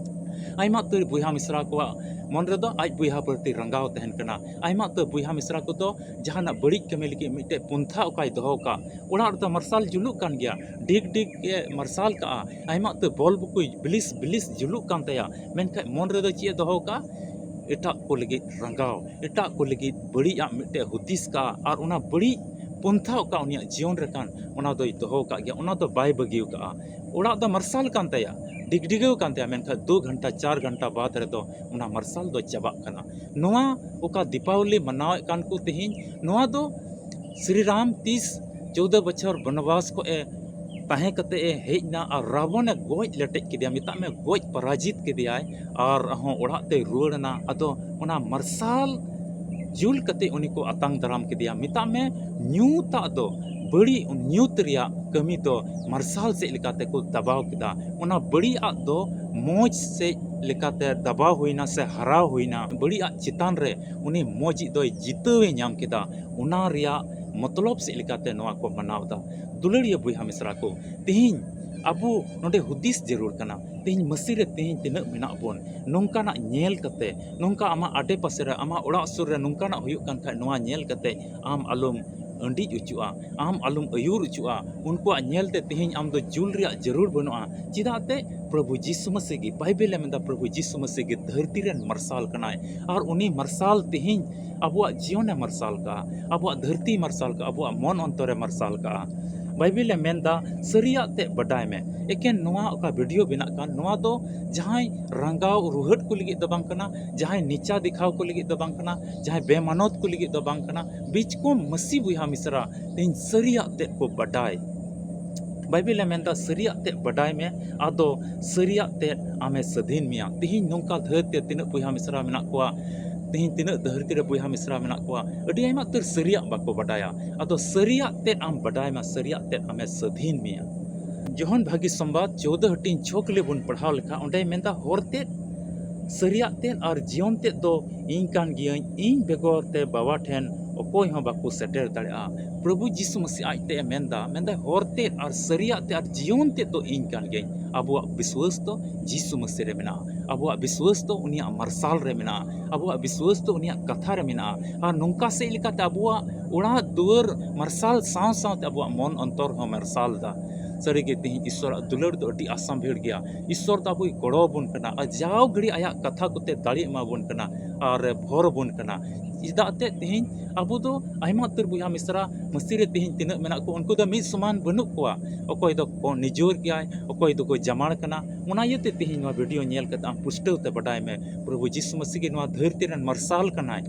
ᱟᱭᱢᱟ ᱩᱛᱟᱹᱨ ᱵᱚᱭᱦᱟ ᱢᱤᱥᱨᱟ ᱠᱚᱣᱟᱜ ᱢᱚᱱ ᱨᱮᱫᱚ ᱟᱡ ᱵᱚᱭᱦᱟ ᱯᱨᱚᱛᱤ ᱨᱟᱸᱜᱟᱣ ᱛᱟᱦᱮᱱ ᱠᱟᱱᱟ᱾ ᱟᱭᱢᱟ ᱩᱛᱟᱹᱨ ᱵᱚᱭᱦᱟ ᱢᱤᱥᱨᱟ ᱠᱚᱫᱚ ᱡᱟᱦᱟᱱᱟᱜ ᱵᱟᱹᱲᱤᱡ ᱠᱟᱹᱢᱤ ᱞᱟᱹᱜᱤᱫ ᱢᱤᱫᱴᱮᱡ ᱯᱚᱱᱛᱷᱟ ᱚᱠᱟᱭ ᱫᱚᱦᱚ ᱠᱟᱜ, ᱚᱲᱟᱜ ᱨᱮᱫᱚ ᱢᱟᱨᱥᱟᱞ ᱡᱩᱞᱩᱜ ᱠᱟᱱ ᱜᱮᱭᱟ, ᱰᱤᱜᱽ ᱰᱤᱜᱽ ᱮ ᱢᱟᱨᱥᱟᱞ ᱠᱟᱜᱼᱟ, ᱟᱭᱢᱟ ᱩᱛᱟᱹᱨ bulb ᱠᱚ ᱵᱤᱞᱤᱥ ᱵᱤᱞᱤᱥ ᱡᱩᱞᱩᱜ ᱠᱟᱱ ᱛᱟᱭᱟ, ᱢᱮᱱᱠᱷᱟᱱ ᱢᱚᱱ ᱨᱮᱫᱚ ᱪᱮᱫ ᱮ ᱫᱚᱦᱚ ᱠᱟᱜᱼᱟ? ᱮᱴᱟᱜ ᱠᱚ ᱞᱟᱹᱜᱤᱫ ᱨᱟᱸᱜᱟᱣ, ᱮᱴᱟᱜ ᱠᱚ ᱞᱟᱹᱜᱤᱫ ᱵᱟᱹᱲᱤᱡ ᱟᱜ ᱢᱤᱫᱴᱮᱡ ᱦᱩᱫᱤᱥ ᱠᱟᱜᱼᱟ, ᱟᱨ ᱚᱱᱟ ᱵᱟᱹᱲᱤᱡ ᱯᱚᱱᱛᱷᱟ ᱚᱠᱟ ᱩᱱᱤᱭᱟᱜ ᱡᱤᱭᱚᱱ ᱨᱮ ᱠᱟᱱ, ᱚᱱᱟ ᱫᱚᱭ ᱫᱚᱦᱚ ᱠᱟᱜ ᱜᱮᱭᱟ, ᱚᱱᱟ ᱫᱚ ᱵᱟᱭ ᱵᱟᱹᱜᱤ ᱠᱟᱜᱼᱟ᱾ ᱚᱲᱟᱜ ᱫᱚ ᱢᱟᱨᱥᱟᱞ ᱠᱟᱱ ᱛᱟᱭᱟ, ᱰᱤᱜᱽᱰᱤᱜᱟᱹᱣ ᱠᱟᱱ ᱛᱟᱭᱟ, ᱢᱮᱱᱠᱷᱟᱱ ᱫᱩ ᱜᱷᱚᱱᱴᱟ, ᱪᱟᱨ ᱜᱷᱚᱱᱴᱟ ᱵᱟᱫᱽ ᱨᱮᱫᱚ ᱚᱱᱟ ᱢᱟᱨᱥᱟᱞ ᱫᱚ ᱪᱟᱵᱟᱜ ᱠᱟᱱᱟ᱾ ᱱᱚᱣᱟ ᱚᱠᱟ ᱫᱤᱯᱟᱵᱚᱞᱤ ᱢᱟᱱᱟᱣᱮᱫ ᱠᱟᱱ ᱠᱚ ᱛᱮᱦᱮᱧ, ᱱᱚᱣᱟ ᱫᱚ ᱥᱨᱤ ᱨᱟᱢ ᱛᱤᱥ ᱪᱳᱣᱫᱚ ᱵᱚᱪᱷᱚᱨ ᱵᱚᱱᱚᱵᱟᱥ ᱠᱷᱚᱱ ᱮ ᱛᱟᱦᱮᱸ ᱠᱟᱛᱮ ᱮ ᱦᱮᱡ ᱮᱱᱟ ᱟᱨ ᱨᱟᱵᱚᱱ ᱮ ᱜᱚᱡ ᱞᱮᱴᱮᱡ ᱠᱮᱫᱮᱭᱟ, ᱢᱮᱛᱟᱜ ᱢᱮ ᱜᱚᱡ ᱯᱟᱨᱟᱡᱤᱛ ᱠᱮᱫᱮᱭᱟᱭ, ᱟᱨ ᱦᱚᱸ ᱚᱲᱟᱜ ᱛᱮᱭ ᱨᱩᱣᱟᱹᱲ ᱮᱱᱟ᱾ ᱟᱫᱚ ᱚᱱᱟ ᱢᱟᱨᱥᱟᱞ ᱡᱩᱞ ᱠᱟᱛᱮ ᱩᱱᱤ ᱠᱚ ᱟᱛᱟᱝ ᱫᱟᱨᱟᱢ ᱠᱮᱫᱮᱭᱟ᱾ ᱢᱮᱛᱟᱜ ᱢᱮ, ᱧᱩᱛᱟᱜ ᱫᱚ, ᱵᱟᱹᱲᱤᱡ ᱧᱩᱛ ᱨᱮᱭᱟᱜ ᱠᱟᱹᱢᱤ ᱫᱚ ᱢᱟᱨᱥᱟᱞ ᱥᱮᱫ ᱞᱮᱠᱟᱛᱮ ᱠᱚ ᱫᱟᱵᱟᱣ ᱠᱮᱫᱟ, ᱚᱱᱟ ᱵᱟᱹᱲᱤᱡᱟᱜ ᱫᱚ ᱢᱚᱡᱽ ᱥᱮᱫ ᱞᱮᱠᱟᱛᱮ ᱫᱟᱵᱟᱣ ᱦᱩᱭᱱᱟ ᱥᱮ ᱦᱟᱨᱟᱣ ᱦᱩᱭᱱᱟ᱾ ᱵᱟᱹᱲᱤᱡᱟᱜ ᱪᱮᱛᱟᱱ ᱨᱮ ᱩᱱᱤ ᱢᱚᱡᱽ ᱤᱡ ᱫᱚᱭ ᱡᱤᱛᱟᱹᱣ ᱮ ᱧᱟᱢ ᱠᱮᱫᱟ᱾ ᱚᱱᱟ ᱨᱮᱭᱟᱜ ᱢᱚᱛᱞᱚᱵ ᱥᱮᱫ ᱞᱮᱠᱟᱛᱮ ᱱᱚᱣᱟ ᱠᱚ ᱢᱟᱱᱟᱣ ᱮᱫᱟ᱾ ᱫᱩᱞᱟᱹᱲᱤᱭᱟᱹ ᱵᱚᱭᱦᱟ ᱢᱤᱥᱨᱟ ᱠᱚ, ᱛᱮᱦᱮᱧ ᱟᱵᱚ ᱱᱚᱰᱮ ᱦᱩᱫᱤᱥ ᱡᱟᱹᱨᱩᱲ ᱠᱟᱱᱟ᱾ ᱛᱮᱦᱮᱧ ᱢᱟᱹᱥᱤ ᱨᱮ ᱛᱮᱦᱮᱧ ᱛᱤᱱᱟᱹᱜ ᱢᱮᱱᱟᱜ ᱵᱚᱱ, ᱱᱚᱝᱠᱟᱱᱟᱜ ᱧᱮᱞ ᱠᱟᱛᱮ, ᱱᱚᱝᱠᱟ ᱟᱢᱟᱜ ᱟᱰᱮ ᱯᱟᱥᱮ ᱨᱮ, ᱟᱢᱟᱜ ᱚᱲᱟᱜ ᱥᱩᱨ ᱨᱮ ᱱᱚᱝᱠᱟᱱᱟᱜ ᱦᱩᱭᱩᱜ ᱠᱟᱱ ᱠᱷᱟᱡ, ᱱᱚᱣᱟ ᱧᱮᱞ ᱠᱟᱛᱮ ᱟᱢ ᱟᱞᱚᱢ ᱟᱹᱰᱤᱡ ᱚᱪᱚᱜᱼᱟ, ᱟᱢ ᱟᱞᱚᱢ ᱟᱹᱭᱩᱨ ᱚᱪᱚᱜᱼᱟ᱾ ᱩᱱᱠᱩᱣᱟᱜ ᱧᱮᱞ ᱛᱮ ᱛᱮᱦᱮᱧ ᱟᱢ ᱫᱚ ᱡᱩᱞ ᱨᱮᱭᱟᱜ ᱡᱟᱹᱨᱩᱲ ᱵᱟᱹᱱᱩᱜᱼᱟ᱾ ᱪᱮᱫᱟᱜ ᱛᱮ? ᱯᱨᱚᱵᱷᱩ ᱡᱤᱥᱩ ᱢᱟᱹᱥᱤ ᱜᱮ, ᱵᱟᱭᱵᱮᱞ ᱮ ᱢᱮᱱᱫᱟ, ᱯᱨᱚᱵᱷᱩ ᱡᱤᱥᱩ ᱢᱟᱹᱥᱤ ᱜᱮ ᱫᱷᱟᱹᱨᱛᱤ ᱨᱮᱱ ᱢᱟᱨᱥᱟᱞ ᱠᱟᱱᱟᱭ᱾ ᱟᱨ ᱩᱱᱤ ᱢᱟᱨᱥᱟᱞ ᱛᱮᱦᱮᱧ ᱟᱵᱚᱣᱟᱜ ᱡᱤᱭᱚᱱᱮ ᱢᱟᱨᱥᱟᱞ ᱠᱟᱜᱼᱟ, ᱟᱵᱚᱣᱟᱜ ᱫᱷᱟᱹᱨᱛᱤ ᱢᱟᱨᱥᱟᱞ ᱠᱟᱜᱼᱟ, ᱟᱵᱚᱣᱟᱜ ᱢᱚᱱ ᱚᱱᱛᱚᱨᱮ ᱢᱟᱨᱥᱟᱞ ᱠᱟᱜᱼᱟ᱾ ᱵᱟᱭᱵᱮᱞ ᱮ ᱢᱮᱱᱫᱟ, ᱥᱟᱹᱨᱤᱭᱟᱜ ᱛᱮ ᱵᱟᱰᱟᱭ ᱢᱮ᱾ ᱮᱠᱮᱱ ᱱᱚᱣᱟ ᱚᱠᱟ ᱵᱷᱤᱰᱤᱭᱳ ᱵᱮᱱᱟᱜ ᱠᱟᱱ, ᱱᱚᱣᱟ ᱫᱚ ᱡᱟᱦᱟᱸᱭ ᱨᱟᱸᱜᱟᱣ ᱨᱩᱦᱮᱫ ᱠᱚ ᱞᱟᱹᱜᱤᱫ ᱫᱚ ᱵᱟᱝ ᱠᱟᱱᱟ, ᱡᱟᱦᱟᱸᱭ ᱱᱤᱪᱟ ᱫᱮᱠᱷᱟᱣ ᱠᱚ ᱞᱟᱹᱜᱤᱫ ᱫᱚ ᱵᱟᱝ ᱠᱟᱱᱟ, ᱡᱟᱦᱟᱸᱭ ᱵᱮᱢᱟᱱᱚᱛ ᱠᱚ ᱞᱟᱹᱜᱤᱫ ᱫᱚ ᱵᱟᱝ ᱠᱟᱱᱟ᱾ ᱵᱤᱪᱠᱚᱢ ᱢᱟᱹᱥᱤ ᱵᱚᱭᱦᱟ ᱢᱤᱥᱨᱟ, ᱛᱮᱦᱮᱧ ᱥᱟᱹᱨᱤᱭᱟᱜ ᱛᱮᱫ ᱠᱚ ᱵᱟᱰᱟᱭ᱾ ᱵᱟᱭᱵᱮᱞ ᱮ ᱢᱮᱱᱫᱟ, ᱥᱟᱹᱨᱤᱭᱟᱜ ᱛᱮᱫ ᱵᱟᱰᱟᱭ ᱢᱮ, ᱟᱫᱚ ᱥᱟᱹᱨᱤᱭᱟᱜ ᱛᱮᱫ ᱟᱢᱮ ᱥᱟᱹᱫᱷᱤᱱ ᱢᱮᱭᱟ᱾ ᱛᱮᱦᱮᱧ ᱱᱚᱝᱠᱟ ᱫᱷᱟᱹᱨᱛᱤ ᱨᱮ ᱛᱤᱱᱟᱹᱜ ᱵᱚᱭᱦᱟ ᱢᱤᱥᱨᱟ ᱢᱮᱱᱟᱜ ᱠᱚᱣᱟ, ᱛᱮᱦᱮᱧ ᱛᱤᱱᱟᱹᱜ ᱫᱷᱟᱹᱨᱛᱤ ᱨᱮ ᱵᱚᱭᱦᱟ ᱢᱤᱥᱨᱟ ᱢᱮᱱᱟᱜ ᱠᱚᱣᱟ, ᱟᱹᱰᱤ ᱟᱭᱢᱟ ᱩᱛᱟᱹᱨ ᱥᱟᱹᱨᱤᱭᱟᱜ ᱵᱟᱠᱚ ᱵᱟᱰᱟᱭᱟ᱾ ᱟᱫᱚ ᱥᱟᱹᱨᱤᱭᱟᱜ ᱛᱮᱫ ᱟᱢ ᱵᱟᱰᱟᱭ ᱢᱟ, ᱥᱟᱹᱨᱤᱭᱟᱜ ᱛᱮᱫ ᱟᱢᱮ ᱥᱟᱹᱫᱷᱤᱱ ᱢᱮᱭᱟ᱾ ᱡᱚᱦᱚᱱ ᱵᱷᱟᱹᱜᱤ ᱥᱚᱢᱵᱟᱫ ᱪᱳᱣᱫᱚ ᱦᱟᱹᱴᱤᱧ ᱪᱷᱚ ᱠᱷᱟᱹᱞᱤ ᱵᱚᱱ ᱯᱟᱲᱦᱟᱣ ᱞᱮᱠᱷᱟᱱ, ᱚᱸᱰᱮᱭ ᱢᱮᱱᱫᱟ, ᱦᱚᱨ ᱛᱮᱫ, ᱥᱟᱹᱨᱤᱭᱟᱜ ᱛᱮᱫ ᱟᱨ ᱡᱤᱭᱚᱱ ᱛᱮᱫ ᱫᱚ ᱤᱧ ᱠᱟᱱ ᱜᱤᱭᱟᱹᱧ᱾ ᱤᱧ ᱵᱮᱜᱚᱨ ᱛᱮ ᱵᱟᱵᱟ ᱴᱷᱮᱱ ᱚᱠᱚᱭ ᱦᱚᱸ ᱵᱟᱠᱚ ᱥᱮᱴᱮᱨ ᱫᱟᱲᱮᱭᱟᱜᱼᱟ᱾ ᱯᱨᱚᱵᱷᱩ ᱡᱤᱥᱩ ᱢᱟᱹᱥᱤ ᱟᱡ ᱛᱮ ᱮ ᱢᱮᱱᱫᱟ, ᱢᱮᱱᱫᱟᱭ, ᱦᱚᱨ ᱛᱮᱫ ᱟᱨ ᱥᱟᱹᱨᱤᱭᱟᱜ ᱛᱮᱫ ᱟᱨ ᱡᱤᱭᱚᱱ ᱛᱮᱫ ᱫᱚ ᱤᱧ ᱠᱟᱱ ᱜᱤᱭᱟᱹᱧ᱾ ᱟᱵᱚᱣᱟᱜ ᱵᱤᱥᱣᱟᱹᱥ ᱫᱚ ᱡᱤᱥᱩ ᱢᱟᱹᱥᱤ ᱨᱮ ᱢᱮᱱᱟᱜᱼᱟ᱾ ᱟᱵᱚᱣᱟᱜ ᱵᱤᱥᱣᱟᱹᱥ ᱫᱚ ᱩᱱᱤᱭᱟᱜ ᱢᱟᱨᱥᱟᱞ ᱨᱮ ᱢᱮᱱᱟᱜᱼᱟ᱾ ᱟᱵᱚᱣᱟᱜ ᱵᱤᱥᱣᱟᱹᱥ ᱫᱚ ᱩᱱᱤᱭᱟᱜ ᱠᱟᱛᱷᱟ ᱨᱮ ᱢᱮᱱᱟᱜᱼᱟ᱾ ᱟᱨ ᱱᱚᱝᱠᱟ ᱥᱮᱫ ᱞᱮᱠᱟᱛᱮ ᱟᱵᱚᱣᱟᱜ ᱚᱲᱟᱜ ᱫᱩᱣᱟᱹᱨ ᱢᱟᱨᱥᱟᱞ ᱥᱟᱶ ᱥᱟᱶᱛᱮ ᱟᱵᱚᱣᱟᱜ ᱢᱚᱱ ᱚᱱᱛᱚᱨ ᱦᱚᱸ ᱢᱟᱨᱥᱟᱞ ᱮᱫᱟ᱾ ᱥᱟᱹᱨᱤᱜᱮ ᱛᱮᱦᱮᱧ ᱤᱥᱥᱚᱨᱟᱜ ᱫᱩᱞᱟᱹᱲ ᱫᱚ ᱟᱹᱰᱤ ᱟᱥᱟᱢᱵᱷᱮᱲ ᱜᱮᱭᱟ᱾ ᱤᱥᱥᱚᱨ ᱫᱚ ᱟᱵᱚᱭ ᱜᱚᱲᱚ ᱟᱵᱚᱱ ᱠᱟᱱᱟ ᱟᱨ ᱡᱟᱣ ᱜᱷᱟᱹᱲᱤ ᱟᱭᱟᱜ ᱠᱟᱛᱷᱟ ᱠᱚᱛᱮ ᱫᱟᱲᱮ ᱮᱢᱟ ᱵᱚᱱ ᱠᱟᱱᱟ ᱟᱨ ᱵᱷᱚᱨ ᱟᱵᱚᱱ ᱠᱟᱱᱟ᱾ ᱪᱮᱫᱟᱜ ᱛᱮ ᱛᱮᱦᱮᱧ ᱟᱵᱚ ᱫᱚ ᱟᱭᱢᱟ ᱩᱛᱟᱹᱨ ᱵᱚᱭᱦᱟ ᱢᱤᱥᱨᱟ ᱢᱟᱹᱥᱤ ᱨᱮ ᱛᱮᱦᱮᱧ ᱛᱤᱱᱟᱹᱜ ᱢᱮᱱᱟᱜ ᱠᱚ, ᱩᱱᱠᱩ ᱫᱚ ᱢᱤᱫ ᱥᱚᱢᱟᱱ ᱵᱟᱹᱱᱩᱜ ᱠᱚᱣᱟ᱾ ᱚᱠᱚᱭ ᱫᱚ ᱠᱚ ᱱᱤᱡᱚᱨ ᱜᱮᱭᱟᱭ, ᱚᱠᱚᱭ ᱫᱚᱠᱚ ᱡᱟᱢᱟᱲ ᱠᱟᱱᱟ᱾ ᱚᱱᱟ ᱤᱭᱟᱹᱛᱮ ᱛᱮᱦᱮᱧ ᱱᱚᱣᱟ ᱵᱷᱤᱰᱤᱭᱳ ᱧᱮᱞ ᱠᱟᱛᱮ ᱟᱢ ᱯᱩᱥᱴᱟᱹᱣ ᱛᱮ ᱵᱟᱰᱟᱭ ᱢᱮ, ᱯᱨᱚᱵᱷᱩ ᱡᱤᱥᱩ ᱢᱟᱹᱥᱤ ᱜᱮ ᱱᱚᱣᱟ ᱫᱷᱟᱹᱨᱛᱤ ᱨᱮᱱ ᱢᱟᱨᱥᱟᱞ ᱠᱟᱱᱟᱭ᱾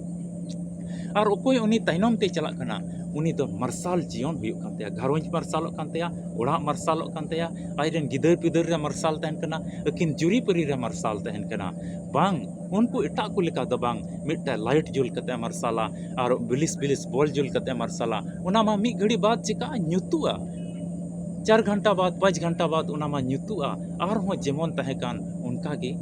ᱟᱨ ᱚᱠᱚᱭ ᱩᱱᱤ ᱛᱟᱭᱱᱚᱢ ᱛᱮᱭ ᱪᱟᱞᱟᱜ ᱠᱟᱱᱟ, ᱩᱱᱤ ᱫᱚ ᱢᱟᱨᱥᱟᱞ ᱡᱤᱭᱚᱱ ᱦᱩᱭᱩᱜ ᱠᱟᱱ ᱛᱟᱭᱟ, ᱜᱷᱟᱨᱚᱸᱡᱽ ᱢᱟᱨᱥᱟᱞᱚᱜ ᱠᱟᱱ ᱛᱟᱭᱟ, ᱚᱲᱟᱜ ᱢᱟᱨᱥᱟᱞᱚᱜ ᱠᱟᱱ ᱛᱟᱭᱟ, ᱟᱡᱨᱮᱱ ᱜᱤᱫᱟᱹᱨ ᱯᱤᱫᱟᱹᱨ ᱨᱮ ᱢᱟᱨᱥᱟᱞ ᱛᱟᱦᱮᱱ ᱠᱟᱱᱟ, ᱟᱹᱠᱤᱱ ᱡᱩᱨᱤᱯᱟᱹᱨᱤ ᱨᱮ ᱢᱟᱨᱥᱟᱞ ᱛᱟᱦᱮᱱ ᱠᱟᱱᱟ᱾ ᱵᱟᱝ, ᱩᱱᱠᱩ ᱮᱴᱟᱜ ᱠᱚ ᱞᱮᱠᱟ ᱫᱚ ᱵᱟᱝ, ᱢᱤᱫᱴᱟᱝ ᱞᱟᱭᱤᱴ ᱡᱩᱞ ᱠᱟᱛᱮ ᱢᱟᱨᱥᱟᱞᱟ ᱟᱨ ᱵᱤᱞᱤᱥ ᱵᱤᱞᱤᱥ ᱵᱚᱞ ᱡᱩᱞ ᱠᱟᱛᱮ ᱢᱟᱨᱥᱟᱞᱟ, ᱚᱱᱟ ᱢᱟ ᱢᱤᱫ ᱜᱷᱟᱹᱲᱤ ᱵᱟᱫ ᱪᱤᱠᱟᱹᱜᱼᱟ? ᱧᱩᱛᱩᱜᱼᱟ᱾ ᱪᱟᱨ ᱜᱷᱚᱱᱴᱟ ᱵᱟᱫ, ᱯᱟᱸᱪ ᱜᱷᱚᱱᱴᱟ ᱵᱟᱫ ᱚᱱᱟ ᱢᱟ ᱧᱩᱛᱩᱜᱼᱟ, ᱟᱨᱦᱚᱸ ᱡᱮᱢᱚᱱ ᱛᱟᱦᱮᱸ ᱠᱟᱱ ᱚᱱᱠᱟ ᱜᱮ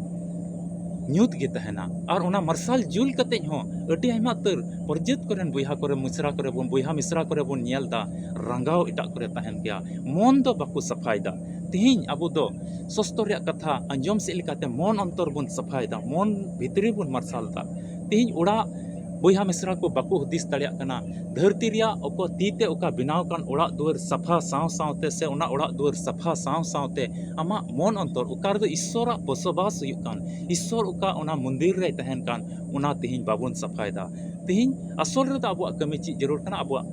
ᱧᱩᱛ ᱜᱮ ᱛᱟᱦᱮᱱᱟ᱾ ᱟᱨ ᱚᱱᱟ ᱢᱟᱨᱥᱟᱞ ᱡᱩᱞ ᱠᱟᱛᱮ ᱦᱚᱸ ᱟᱹᱰᱤ ᱟᱭᱢᱟ ᱩᱛᱟᱹᱨ ᱯᱚᱨᱡᱟᱹᱛ ᱠᱚᱨᱮᱱ ᱵᱚᱭᱦᱟ ᱠᱚᱨᱮ, ᱢᱤᱥᱨᱟ ᱠᱚᱨᱮ ᱵᱚᱱ, ᱵᱚᱭᱦᱟ ᱢᱤᱥᱨᱟ ᱠᱚᱨᱮ ᱵᱚᱱ ᱧᱮᱞ ᱮᱫᱟ, ᱨᱟᱸᱜᱟᱣ ᱮᱴᱟᱜ ᱠᱚᱨᱮ ᱛᱟᱦᱮᱱ ᱜᱮᱭᱟ, ᱢᱚᱱ ᱫᱚ ᱵᱟᱠᱚ ᱥᱟᱯᱷᱟᱭᱮᱫᱟ᱾ ᱛᱮᱦᱮᱧ ᱟᱵᱚ ᱫᱚ ᱥᱚᱥᱛᱚ ᱨᱮᱭᱟᱜ ᱠᱟᱛᱷᱟ ᱟᱸᱡᱚᱢ ᱥᱮᱫ ᱞᱮᱠᱟᱛᱮ ᱢᱚᱱ ᱚᱱᱛᱚᱨ ᱵᱚᱱ ᱥᱟᱯᱷᱟᱭᱮᱫᱟ, ᱢᱚᱱ ᱵᱷᱤᱛᱨᱤ ᱵᱚᱱ ᱢᱟᱨᱥᱟᱞ ᱮᱫᱟ᱾ ᱛᱮᱦᱮᱧ ᱚᱲᱟᱜ ᱵᱚᱭᱦᱟ ᱢᱤᱥᱨᱟ ᱠᱚ ᱵᱟᱠᱚ ᱦᱩᱫᱤᱥ ᱫᱟᱲᱮᱭᱟᱜ ᱠᱟᱱᱟ, ᱫᱷᱟᱹᱨᱛᱤ ᱨᱮᱭᱟᱜ ᱚᱠᱚ ᱛᱤ ᱛᱮ ᱚᱠᱟ ᱵᱮᱱᱟᱣ ᱠᱟᱱ ᱚᱲᱟᱜ ᱫᱩᱣᱟᱹᱨ ᱥᱟᱯᱷᱟ ᱥᱟᱶ ᱥᱟᱶᱛᱮ ᱥᱮ ᱚᱱᱟ ᱚᱲᱟᱜ ᱫᱩᱣᱟᱹᱨ ᱥᱟᱯᱷᱟ ᱥᱟᱶ ᱥᱟᱶᱛᱮ ᱟᱢᱟᱜ ᱢᱚᱱ ᱚᱱᱛᱚᱨ ᱚᱠᱟ ᱨᱮᱫᱚ ᱤᱥᱥᱚᱨᱟᱜ ᱵᱚᱥᱚᱵᱟᱥ ᱦᱩᱭᱩᱜ ᱠᱟᱱ, ᱤᱥᱥᱚᱨ ᱚᱠᱟ ᱚᱱᱟ ᱢᱚᱱᱫᱤᱨ ᱨᱮᱭ ᱛᱟᱦᱮᱱ ᱠᱟᱱ, ᱚᱱᱟ ᱛᱮᱦᱮᱧ ᱵᱟᱵᱚᱱ ᱥᱟᱯᱷᱟᱭᱮᱫᱟ᱾ ᱛᱮᱦᱮᱧ ᱟᱥᱚᱞ ᱨᱮᱫᱚ ᱟᱵᱚᱣᱟᱜ ᱠᱟᱹᱢᱤ ᱪᱮᱫ ᱡᱟᱹᱨᱩᱲ ᱠᱟᱱᱟ? ᱟᱵᱚᱣᱟᱜ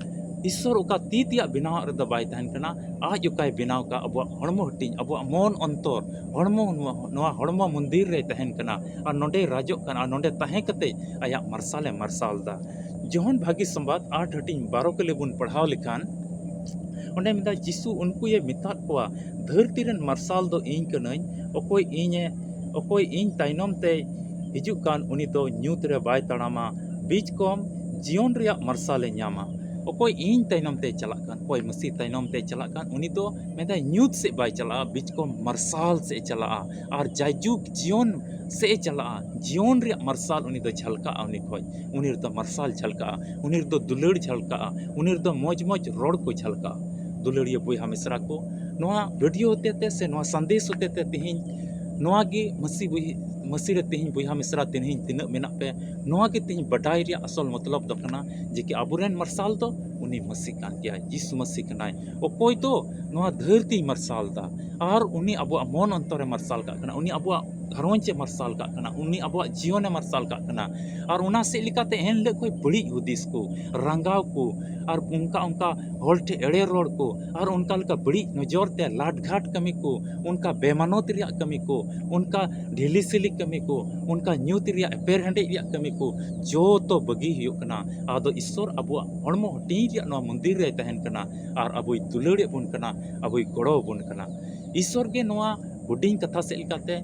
ᱤᱥᱥᱚᱨ ᱚᱠᱟ ᱛᱤ ᱛᱮᱭᱟᱜ ᱵᱮᱱᱟᱣᱟᱜ ᱨᱮᱫᱚ ᱵᱟᱭ ᱛᱟᱦᱮᱱ ᱠᱟᱱᱟ, ᱟᱡ ᱚᱠᱟᱭ ᱵᱮᱱᱟᱣ ᱠᱟᱜ ᱟᱵᱚᱣᱟᱜ ᱦᱚᱲᱢᱚ ᱦᱟᱹᱴᱤᱧ, ᱟᱵᱚᱣᱟᱜ ᱢᱚᱱ ᱚᱱᱛᱚᱨ, ᱦᱚᱲᱢᱚ ᱱᱚᱣᱟ, ᱱᱚᱣᱟ ᱦᱚᱲᱢᱚ ᱢᱚᱱᱫᱤᱨ ᱨᱮᱭ ᱛᱟᱦᱮᱱ ᱠᱟᱱᱟ ᱟᱨ ᱱᱚᱰᱮᱭ ᱨᱟᱡᱚᱜ ᱠᱟᱱᱟ ᱟᱨ ᱱᱚᱰᱮ ᱛᱟᱦᱮᱸ ᱠᱟᱛᱮ ᱟᱭᱟᱜ ᱢᱟᱨᱥᱟᱞᱮ ᱢᱟᱨᱥᱟᱞ ᱮᱫᱟ᱾ ᱡᱚᱦᱚᱱ ᱵᱷᱟᱹᱜᱤ ᱥᱚᱢᱵᱟᱫ ᱟᱴ ᱦᱟᱹᱴᱤᱧ ᱵᱟᱨᱚ ᱠᱟᱹᱞᱤ ᱵᱚᱱ ᱯᱟᱲᱦᱟᱣ ᱞᱮᱠᱷᱟᱱ, ᱚᱸᱰᱮ ᱢᱮᱱᱫᱟ, ᱡᱤᱥᱩ ᱩᱱᱠᱩᱭᱮ ᱢᱮᱛᱟᱫ ᱠᱚᱣᱟ, "ᱫᱷᱟᱹᱨᱛᱤ ᱨᱮᱱ ᱢᱟᱨᱥᱟᱞ ᱫᱚ ᱤᱧ ᱠᱟᱹᱱᱟᱹᱧ, ᱚᱠᱚᱭ ᱤᱧᱮ, ᱚᱠᱚᱭ ᱤᱧ ᱛᱟᱭᱱᱚᱢ ᱛᱮᱭ ᱦᱤᱡᱩᱜ ᱠᱟᱱ, ᱩᱱᱤ ᱫᱚ ᱧᱩᱛ ᱨᱮ ᱵᱟᱭ ᱛᱟᱲᱟᱢᱟ, ᱵᱤᱪᱠᱚᱢ ᱡᱤᱭᱚᱱ ᱨᱮᱭᱟᱜ ᱢᱟᱨᱥᱟᱞᱮ ᱧᱟᱢᱟ᱾ ᱚᱠᱚᱭ ᱤᱧ ᱛᱟᱭᱱᱚᱢ ᱛᱮᱭ ᱪᱟᱞᱟᱜ ᱠᱟᱱ, ᱚᱠᱚᱭ ᱢᱟᱹᱥᱤ ᱛᱟᱭᱱᱚᱢ ᱛᱮᱭ ᱪᱟᱞᱟᱜ ᱠᱟᱱ, ᱩᱱᱤ ᱫᱚ", ᱢᱮᱱᱫᱟᱭ, "ᱧᱩᱛ ᱥᱮᱫ ᱵᱟᱭ ᱪᱟᱞᱟᱜᱼᱟ, ᱵᱤᱪᱠᱚᱢ ᱢᱟᱨᱥᱟᱞ ᱥᱮᱫ ᱮ ᱪᱟᱞᱟᱜᱼᱟ, ᱟᱨ ᱡᱟᱭᱡᱩᱜᱽ ᱡᱤᱭᱚᱱ ᱥᱮᱫ ᱮ ᱪᱟᱞᱟᱜᱼᱟ, ᱡᱤᱭᱚᱱ ᱨᱮᱭᱟᱜ ᱢᱟᱨᱥᱟᱞ ᱩᱱᱤ ᱫᱚ ᱡᱷᱟᱞᱠᱟᱜᱼᱟ ᱩᱱᱤ ᱠᱷᱚᱡ, ᱩᱱᱤ ᱨᱮᱫᱚ ᱢᱟᱨᱥᱟᱞ ᱡᱷᱟᱞᱠᱟᱜᱼᱟ, ᱩᱱᱤ ᱨᱮᱫᱚ ᱫᱩᱞᱟᱹᱲ ᱡᱷᱟᱞᱠᱟᱜᱼᱟ, ᱩᱱᱤ ᱨᱮᱫᱚ ᱢᱚᱡᱽ ᱢᱚᱡᱽ ᱨᱚᱲ ᱠᱚ ᱡᱷᱟᱞᱠᱟᱜᱼᱟ᱾" ᱫᱩᱞᱟᱹᱲᱤᱭᱟᱹ ᱵᱚᱭᱦᱟ ᱢᱤᱥᱨᱟ ᱠᱚ, ᱱᱚᱣᱟ ᱵᱷᱤᱰᱤᱭᱳ ᱦᱚᱛᱮ ᱛᱮ ᱥᱮ ᱱᱚᱣᱟ ᱥᱟᱸᱫᱮᱥ ᱦᱚᱛᱮ ᱛᱮ ᱛᱮᱦᱮᱧ ᱱᱚᱣᱟ ᱜᱮ ᱢᱟᱹᱥᱤ ᱵᱚᱭ-, ᱢᱟᱹᱥᱤ ᱨᱮ ᱛᱮᱦᱮᱧ ᱵᱚᱭᱦᱟ ᱢᱤᱥᱨᱟ ᱛᱮᱦᱮᱧ ᱛᱤᱱᱟᱹᱜ ᱢᱮᱱᱟᱜ ᱯᱮ, ᱱᱚᱣᱟ ᱜᱮ ᱛᱮᱦᱮᱧ ᱵᱟᱰᱟᱭ ᱨᱮᱭᱟᱜ ᱟᱥᱚᱞ ᱢᱚᱛᱞᱚᱵ ᱫᱚ ᱠᱟᱱᱟ ᱡᱮ ᱠᱤ ᱟᱵᱚᱨᱮᱱ ᱢᱟᱨᱥᱟᱞ ᱫᱚ ᱩᱱᱤ ᱢᱟᱹᱥᱤ ᱠᱟᱱ ᱜᱮᱭᱟᱭ, ᱡᱤᱥᱩ ᱢᱟᱹᱥᱤ ᱠᱟᱱᱟᱭ᱾ ᱚᱠᱚᱭ ᱫᱚ ᱱᱚᱣᱟ ᱫᱷᱟᱹᱨᱛᱤᱭ ᱢᱟᱨᱥᱟᱞ ᱮᱫᱟ ᱟᱨ ᱩᱱᱤ ᱟᱵᱚᱣᱟᱜ ᱢᱚᱱ ᱚᱱᱛᱚᱨᱮ ᱢᱟᱨᱥᱟᱞ ᱠᱟᱜ ᱠᱟᱱᱟ, ᱩᱱᱤ ᱟᱵᱚᱣᱟᱜ ᱜᱷᱟᱨᱚᱸᱡᱽ ᱮ ᱢᱟᱨᱥᱟᱞ ᱠᱟᱜ ᱠᱟᱱᱟ, ᱩᱱᱤ ᱟᱵᱚᱣᱟᱜ ᱡᱤᱭᱚᱱ ᱮ ᱢᱟᱨᱥᱟᱞ ᱠᱟᱜ ᱠᱟᱱᱟ᱾ ᱟᱨ ᱚᱱᱟ ᱥᱮᱫ ᱞᱮᱠᱟᱛᱮ ᱮᱱ ᱦᱤᱞᱳᱜ ᱠᱷᱚᱱ ᱵᱟᱹᱲᱤᱡ ᱦᱩᱫᱤᱥ ᱠᱚ, ᱨᱟᱸᱜᱟᱣ ᱠᱚ, ᱟᱨ ᱚᱱᱠᱟ ᱚᱱᱠᱟ ᱦᱚᱲ ᱴᱷᱮᱱ ᱮᱲᱮ ᱨᱚᱲ ᱠᱚ, ᱟᱨ ᱚᱱᱠᱟ ᱞᱮᱠᱟ ᱵᱟᱹᱲᱤᱡ ᱱᱚᱡᱚᱨ ᱛᱮ ᱞᱟᱴᱜᱷᱟᱴ ᱠᱟᱹᱢᱤ ᱠᱚ, ᱚᱱᱠᱟ ᱵᱮᱢᱟᱱᱚᱛ ᱨᱮᱭᱟᱜ ᱠᱟᱹᱢᱤ ᱠᱚ, ᱚᱱᱠᱟ ᱰᱷᱤᱞᱤ ᱥᱤᱞᱤ ᱠᱟᱹᱢᱤ ᱠᱚ, ᱚᱱᱠᱟ ᱧᱩᱛ ᱨᱮᱭᱟᱜ ᱮᱯᱮᱨ ᱦᱮᱸᱰᱮᱡ ᱨᱮᱭᱟᱜ ᱠᱟᱹᱢᱤ ᱠᱚ, ᱡᱚᱛᱚ ᱵᱟᱹᱜᱤ ᱦᱩᱭᱩᱜ ᱠᱟᱱᱟ᱾ ᱟᱫᱚ ᱤᱥᱥᱚᱨ ᱟᱵᱚᱣᱟᱜ ᱦᱚᱲᱢᱚ ᱦᱟᱹᱴᱤᱧ ᱨᱮᱭᱟᱜ ᱱᱚᱣᱟ ᱢᱚᱱᱫᱤᱨ ᱨᱮᱭ ᱛᱟᱦᱮᱱ ᱠᱟᱱᱟ ᱟᱨ ᱟᱵᱚᱭ ᱫᱩᱞᱟᱹᱲᱮᱫ ᱵᱚᱱ ᱠᱟᱱᱟ, ᱟᱵᱚᱭ ᱜᱚᱲᱚ ᱟᱵᱚᱱ ᱠᱟᱱᱟ᱾ ᱤᱥᱥᱚᱨ ᱜᱮ ᱱᱚᱣᱟ ᱦᱩᱰᱤᱧ ᱠᱟᱛᱷᱟ ᱥᱮᱫ ᱞᱮᱠᱟᱛᱮ,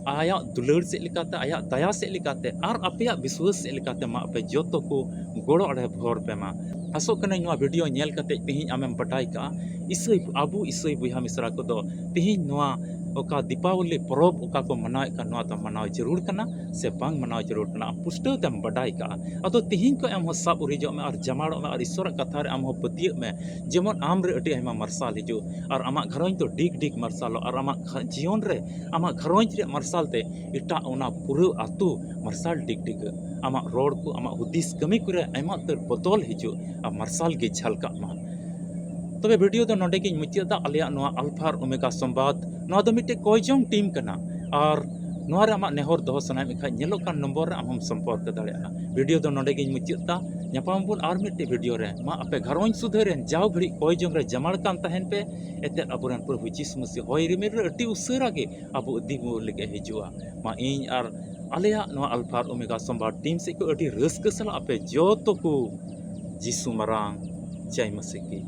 ᱟᱭᱟᱜ ᱫᱩᱞᱟᱹᱲ ᱥᱮᱫ ᱞᱮᱠᱟᱛᱮ, ᱟᱭᱟᱜ ᱫᱟᱭᱟ ᱥᱮᱫ ᱞᱮᱠᱟᱛᱮ, ᱟᱨ ᱟᱯᱮᱭᱟᱜ ᱵᱤᱥᱣᱟᱹᱥ ᱥᱮᱫ ᱞᱮᱠᱟᱛᱮ ᱢᱟ ᱟᱯᱮ ᱡᱚᱛᱚ ᱠᱚ ᱜᱚᱲᱚ ᱟᱲᱮ ᱵᱷᱚᱨ ᱯᱮ ᱢᱟ᱾ ᱟᱥᱚᱜ ᱠᱟᱹᱱᱟᱹᱧ ᱱᱚᱣᱟ ᱵᱷᱤᱰᱤᱭᱳ ᱧᱮᱞ ᱠᱟᱛᱮ ᱛᱮᱦᱮᱧ ᱟᱢᱮᱢ ᱵᱟᱰᱟᱭ ᱠᱟᱜᱼᱟ, ᱤᱥᱟᱹᱭ, ᱟᱵᱚ ᱤᱥᱟᱹᱭ ᱵᱚᱭᱦᱟ ᱢᱤᱥᱨᱟ ᱠᱚᱫᱚ ᱛᱮᱦᱮᱧ ᱱᱚᱣᱟ ᱚᱠᱟ ᱫᱤᱯᱟᱵᱚᱞᱤ ᱯᱚᱨᱚᱵᱽ ᱚᱠᱟ ᱠᱚ ᱢᱟᱱᱟᱣᱮᱫ ᱠᱟᱱ, ᱱᱚᱣᱟ ᱫᱚ ᱢᱟᱱᱟᱣ ᱡᱟᱹᱨᱩᱲ ᱠᱟᱱᱟ ᱥᱮ ᱵᱟᱝ ᱢᱟᱱᱟᱣ ᱡᱟᱹᱨᱩᱲ ᱠᱟᱱᱟ, ᱟᱢ ᱯᱩᱥᱴᱟᱹᱣ ᱛᱮᱢ ᱵᱟᱰᱟᱭ ᱠᱟᱜᱼᱟ᱾ ᱟᱫᱚ ᱛᱮᱦᱮᱧ ᱠᱷᱚᱱ ᱟᱢ ᱦᱚᱸ ᱥᱟᱵ ᱩᱨᱤᱡᱚᱜ ᱢᱮ ᱟᱨ ᱡᱟᱢᱟᱲᱚᱜ ᱢᱮ ᱟᱨ ᱤᱥᱥᱚᱨᱟᱜ ᱠᱟᱛᱷᱟ ᱨᱮ ᱟᱢ ᱦᱚᱸ ᱯᱟᱹᱛᱭᱟᱹᱜ ᱢᱮ, ᱡᱮᱢᱚᱱ ᱟᱢ ᱨᱮ ᱟᱹᱰᱤ ᱟᱭᱢᱟ ᱢᱟᱨᱥᱟᱞ ᱦᱤᱡᱩᱜ ᱟᱨ ᱟᱢᱟᱜ ᱜᱷᱟᱨᱚᱸᱡᱽ ᱫᱚ ᱰᱤᱜᱽ ᱰᱤᱜᱽ ᱢᱟᱨᱥᱟᱞᱚᱜ ᱟᱨ ᱟᱢᱟᱜ ᱜᱷᱟ-, ᱡᱤᱭᱚᱱ ᱨᱮ ᱟᱢᱟᱜ ᱜᱷᱟᱨᱚᱸᱡᱽ ᱨᱮᱭᱟᱜ ᱢᱟᱨᱥᱟᱞ ᱛᱮ ᱮᱴᱟᱜ ᱚᱱᱟ ᱯᱩᱨᱟᱹ ᱟᱹᱛᱩ ᱢᱟᱨᱥᱟᱞ ᱰᱤᱜᱽ ᱰᱤᱜᱟᱹᱜ᱾ ᱟᱢᱟᱜ ᱨᱚᱲ ᱠᱚ, ᱟᱢᱟᱜ ᱦᱩᱫᱤᱥ ᱠᱟᱹᱢᱤ ᱠᱚᱨᱮ ᱟᱭᱢᱟ ᱩᱛᱟᱹᱨ ᱵᱚᱫᱚᱞ ᱦᱤᱡᱩᱜ ᱟᱨ ᱢᱟᱨᱥᱟᱞ ᱜᱮ ᱡᱷᱟᱞᱠᱟᱜ ᱢᱟ᱾ ᱛᱚᱵᱮ ᱵᱷᱤᱰᱤᱭᱳ ᱫᱚ ᱱᱚᱰᱮ ᱜᱤᱧ ᱢᱩᱪᱟᱹᱫ ᱮᱫᱟ᱾ ᱟᱞᱮᱭᱟᱜ ᱱᱚᱣᱟ ᱟᱞᱯᱷᱟ ᱟᱨ ᱳᱢᱮᱜᱟ ᱥᱚᱢᱵᱟᱫ, ᱱᱚᱣᱟ ᱫᱚ ᱢᱤᱫᱴᱮᱡ ᱠᱚᱭ ᱡᱚᱝ ᱴᱤᱢ ᱠᱟᱱᱟ, ᱟᱨ ᱱᱚᱣᱟ ᱨᱮ ᱟᱢᱟᱜ ᱱᱮᱦᱚᱨ ᱫᱚᱦᱚ ᱥᱟᱱᱟᱭᱮᱫ ᱢᱮᱠᱷᱟᱱ ᱧᱮᱞᱚᱜ ᱠᱟᱱ ᱱᱚᱢᱵᱚᱨ ᱨᱮ ᱟᱢ ᱦᱚᱸᱢ ᱥᱚᱢᱯᱚᱨᱠ ᱫᱟᱲᱮᱭᱟᱜᱼᱟ᱾ ᱵᱷᱤᱰᱤᱭᱳ ᱫᱚ ᱱᱚᱰᱮ ᱜᱤᱧ ᱢᱩᱪᱟᱹᱫ ᱮᱫᱟ᱾ ᱧᱟᱯᱟᱢ ᱟᱵᱚᱱ ᱟᱨ ᱢᱤᱫᱴᱮᱡ ᱵᱷᱤᱰᱤᱭᱳ ᱨᱮ᱾ ᱢᱟ ᱟᱯᱮ ᱜᱷᱟᱨᱚᱸᱡᱽ ᱥᱩᱫᱷᱟᱹ ᱨᱮᱱ ᱡᱟᱣ ᱜᱷᱟᱹᱲᱤᱡ ᱠᱚᱭ ᱡᱚᱝ ᱨᱮ ᱡᱟᱢᱟᱲ ᱠᱟᱱ ᱛᱟᱦᱮᱱ ᱯᱮ᱾ ᱮᱛᱮᱫ ᱟᱵᱚᱨᱮᱱ ᱯᱨᱚᱵᱷᱩ ᱡᱤᱥᱩ ᱢᱟᱹᱥᱤ ᱦᱚᱭ ᱨᱤᱢᱤᱞ ᱨᱮ ᱟᱹᱰᱤ ᱩᱥᱟᱹᱨᱟ ᱜᱮ ᱟᱵᱚ ᱤᱫᱤ ᱵᱚ ᱞᱟᱹᱜᱤᱫ ᱦᱤᱡᱩᱜᱼᱟ᱾ ᱢᱟ ᱤᱧ ᱟᱨ ᱟᱞᱮᱭᱟᱜ ᱱᱚᱣᱟ ᱟᱞᱯᱷᱟ ᱟᱨ ᱳᱢᱮᱜᱟ ᱥᱚᱢᱵᱟᱫ ᱴᱤᱢ ᱥᱮᱫ ᱠᱷᱚᱱ ᱟᱹᱰᱤ ᱨᱟᱹᱥᱠᱟᱹ ᱥᱟᱞᱟᱜ ᱟᱯᱮ ᱡᱚᱛᱚ ᱠᱚ ᱡᱤᱥᱩ ᱢᱟᱨᱟᱝ ᱡᱟᱭ ᱢᱟᱹᱥᱤ ᱠᱤ᱾